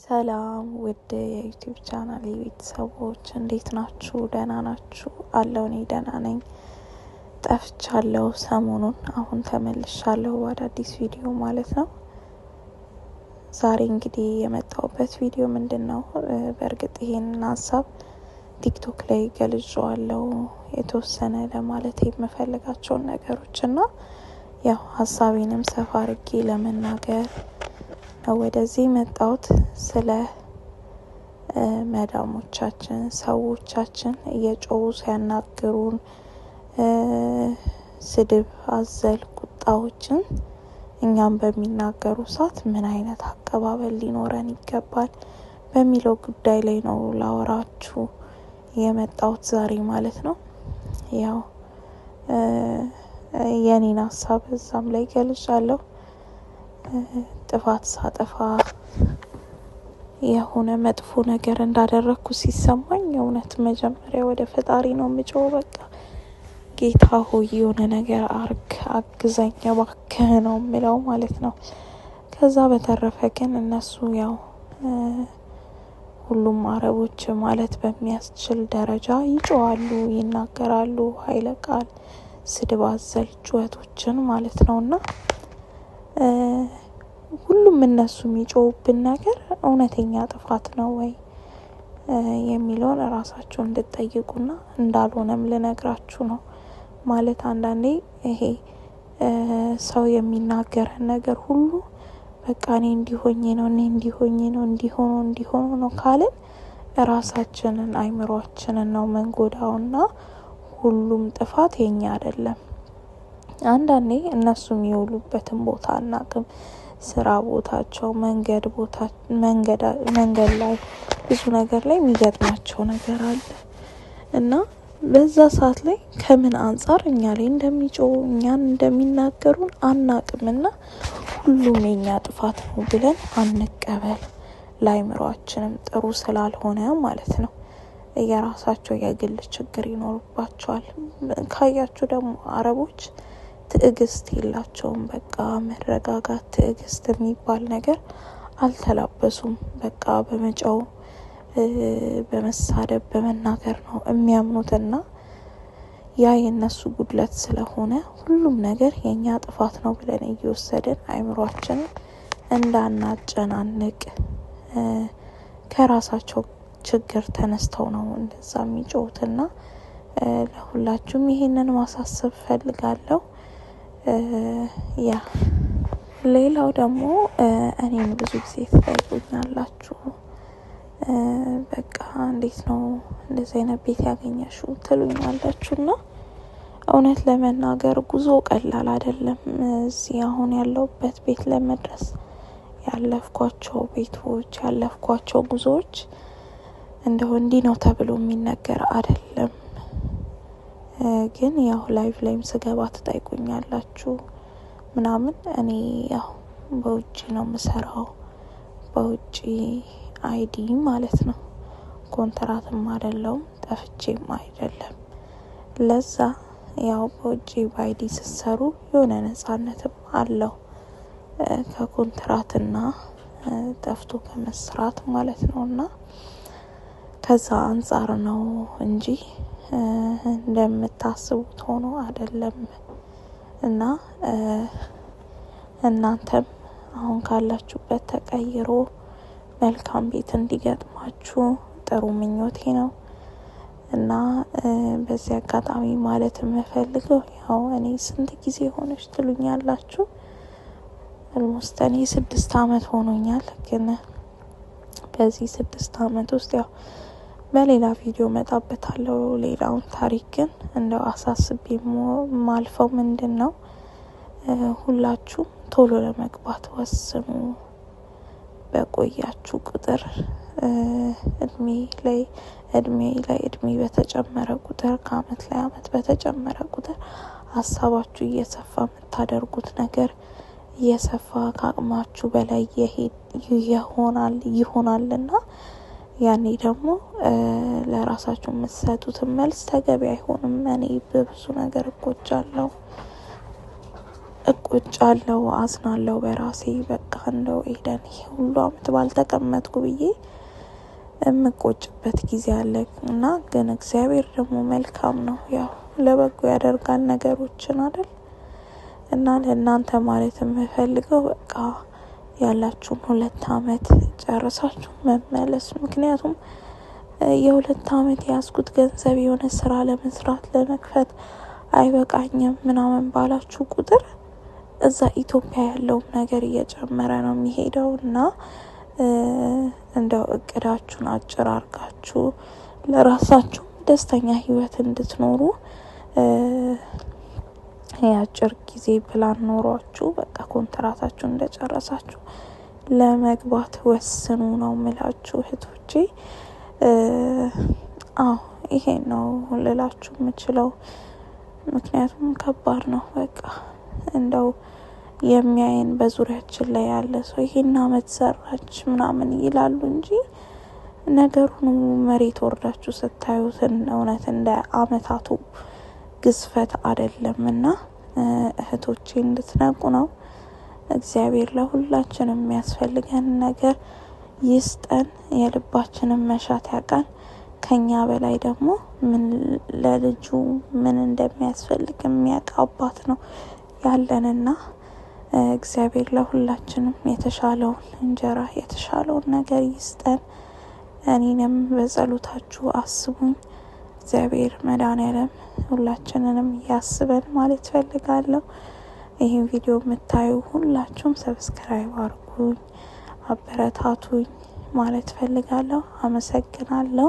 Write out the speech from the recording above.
ሰላም ውድ የ YouTube channel ቤተሰቦች፣ እንዴት ናችሁ? ደህና ናችሁ? አለው፣ እኔ ደህና ነኝ። ጠፍቻለሁ ሰሞኑን፣ አሁን ተመልሻለሁ በአዳዲስ ቪዲዮ ማለት ነው። ዛሬ እንግዲህ የመጣሁበት ቪዲዮ ምንድን ነው? በእርግጥ ይሄንን ሀሳብ TikTok ላይ ገልጬዋለሁ የተወሰነ ለማለት የምፈልጋቸውን ነገሮች፣ እና ያው ሀሳቤንም ሰፋ አርጌ ለመናገር ነው ወደዚህ የመጣሁት። ስለ መዳሞቻችን፣ ሰዎቻችን እየጮሁ ሲያናግሩን ስድብ አዘል ቁጣዎችን እኛም በሚናገሩ ሰዓት ምን አይነት አቀባበል ሊኖረን ይገባል በሚለው ጉዳይ ላይ ነው ላወራችሁ የመጣሁት ዛሬ ማለት ነው። ያው የኔን ሀሳብ እዛም ላይ ገልጫለሁ። ጥፋት ሳጠፋ፣ የሆነ መጥፎ ነገር እንዳደረግኩ ሲሰማኝ የእውነት መጀመሪያ ወደ ፈጣሪ ነው የምጮኸው። በቃ ጌታ ሆይ፣ የሆነ ነገር አርግ፣ አግዘኝ እባክህ ነው የምለው ማለት ነው። ከዛ በተረፈ ግን እነሱ ያው ሁሉም አረቦች ማለት በሚያስችል ደረጃ ይጮዋሉ፣ ይናገራሉ፣ ኃይለ ቃል፣ ስድብ አዘል ጩኸቶችን ማለት ነው። እና ሁሉም እነሱ የሚጮውብን ነገር እውነተኛ ጥፋት ነው ወይ የሚለውን እራሳችሁ እንድትጠይቁና እንዳልሆነም ልነግራችሁ ነው። ማለት አንዳንዴ ይሄ ሰው የሚናገረን ነገር ሁሉ በቃ እኔ እንዲሆኜ ነው፣ እኔ እንዲሆኜ ነው፣ እንዲሆኖ እንዲሆኖ ነው ካልን ራሳችንን አይምሯችንን ነው መንጎዳውና ሁሉም ጥፋት የኛ አይደለም። አንዳንዴ እነሱ የሚውሉበትን ቦታ አናቅም። ስራ ቦታቸው፣ መንገድ ቦታ፣ መንገድ ላይ፣ ብዙ ነገር ላይ የሚገጥማቸው ነገር አለ፣ እና በዛ ሰዓት ላይ ከምን አንጻር እኛ ላይ እንደሚጮሁ፣ እኛን እንደሚናገሩን አናቅምና ሁሉም የኛ ጥፋት ነው ብለን አንቀበል። ለአይምሯችንም ጥሩ ስላልሆነ ማለት ነው። የራሳቸው የግል ችግር ይኖርባቸዋል። ካያችሁ ደግሞ አረቦች ትዕግስት የላቸውም። በቃ መረጋጋት፣ ትዕግስት የሚባል ነገር አልተላበሱም። በቃ በመጮህ፣ በመሳደብ፣ በመናገር ነው የሚያምኑትና ያ የእነሱ ጉድለት ስለሆነ ሁሉም ነገር የእኛ ጥፋት ነው ብለን እየወሰድን አይምሯችንን እንዳናጨናንቅ። ከራሳቸው ችግር ተነስተው ነው እንደዛ የሚጮሁትና ለሁላችሁም ይሄንን ማሳሰብ ፈልጋለሁ። ያ ሌላው ደግሞ እኔን ብዙ ጊዜ ትጠይቁኛላችሁ። በቃ እንዴት ነው እንደዚህ አይነት ቤት ያገኘሽው ትሉኛላችሁ፣ እና እውነት ለመናገር ጉዞ ቀላል አይደለም። እዚህ አሁን ያለሁበት ቤት ለመድረስ ያለፍኳቸው ቤቶች፣ ያለፍኳቸው ጉዞዎች እንደው እንዲህ ነው ተብሎ የሚነገር አይደለም። ግን ያው live ላይም ስገባ ትጠይቁኛላችሁ ምናምን። እኔ ያው በውጭ ነው የምሰራው፣ በውጭ ID ማለት ነው። ኮንትራትም አይደለውም፣ ጠፍቼም አይደለም። ለዛ ያው በውጭ በ ID ስትሰሩ የሆነ ነጻነትም አለው ከኮንትራትና ጠፍቶ ከመስራት ማለት ነው። እና ከዛ አንጻር ነው እንጂ እንደምታስቡት ሆኖ አይደለም። እና እናንተም አሁን ካላችሁበት ተቀይሮ መልካም ቤት እንዲገጥማችሁ ጥሩ ምኞቴ ነው። እና በዚህ አጋጣሚ ማለት የምፈልገው ያው እኔ ስንት ጊዜ ሆነች ትሉኛላችሁ። Almost እኔ 6 አመት ሆኖኛል። ግን በዚህ 6 አመት ውስጥ ያው በሌላ ቪዲዮ መጣበታለሁ። ሌላውን ታሪክ ግን እንደው አሳስቤ ማልፈው ምንድን ነው፣ ሁላችሁም ቶሎ ለመግባት ወስኑ። በቆያችሁ ቁጥር፣ እድሜ ላይ እድሜ በተጨመረ ቁጥር፣ ከአመት ላይ አመት በተጨመረ ቁጥር ሀሳባችሁ እየሰፋ፣ የምታደርጉት ነገር እየሰፋ ከአቅማችሁ በላይ ይሆናል፣ እና ያኔ ደግሞ ለራሳችሁ የምትሰጡትን መልስ ተገቢ አይሆንም። እኔ በብዙ ነገር እጎጃለሁ። እቆጫለሁ፣ አዝናለሁ በራሴ። በቃ እንደው ኤደን ይሄ ሁሉ አመት ባልተቀመጥኩ ብዬ የምቆጭበት ጊዜ አለ። እና ግን እግዚአብሔር ደግሞ መልካም ነው፣ ያው ለበጎ ያደርጋል ነገሮችን አይደል? እና ለእናንተ ማለት የምፈልገው በቃ ያላችሁን 2 አመት ጨርሳችሁ መመለስ። ምክንያቱም የ2 አመት የያዝኩት ገንዘብ የሆነ ስራ ለመስራት ለመክፈት አይበቃኝም ምናምን ባላችሁ ቁጥር እዛ ኢትዮጵያ ያለውም ነገር እየጨመረ ነው የሚሄደው። እና እንደው እቅዳችሁን አጭር አርጋችሁ ለራሳችሁ ደስተኛ ህይወት እንድትኖሩ የአጭር ጊዜ ፕላን ኖሯችሁ በቃ ኮንትራታችሁ እንደጨረሳችሁ ለመግባት ወስኑ ነው ምላችሁ እህቶቼ። አዎ ይሄ ነው ልላችሁ የምችለው። ምክንያቱም ከባድ ነው። በቃ እንደው የሚያየን በዙሪያችን ላይ ያለ ሰው ይሄን አመት ሰራች ምናምን ይላሉ እንጂ ነገሩን መሬት ወርዳችሁ ስታዩት እውነት እንደ አመታቱ ግዝፈት አይደለም። እና እህቶቼ እንድትነቁ ነው። እግዚአብሔር ለሁላችንም የሚያስፈልገን ነገር ይስጠን፣ የልባችንን መሻት ያውቃል። ከኛ በላይ ደግሞ ምን ለልጁ ምን እንደሚያስፈልግ የሚያውቅ አባት ነው ያለንና እግዚአብሔር ለሁላችንም የተሻለውን እንጀራ የተሻለውን ነገር ይስጠን። እኔንም በጸሎታችሁ አስቡኝ። እግዚአብሔር መድኃኔዓለም ሁላችንንም ያስበን ማለት ፈልጋለሁ። ይህን ቪዲዮ የምታዩ ሁላችሁም subscribe አድርጉኝ፣ አበረታቱኝ ማለት ፈልጋለሁ። አመሰግናለሁ።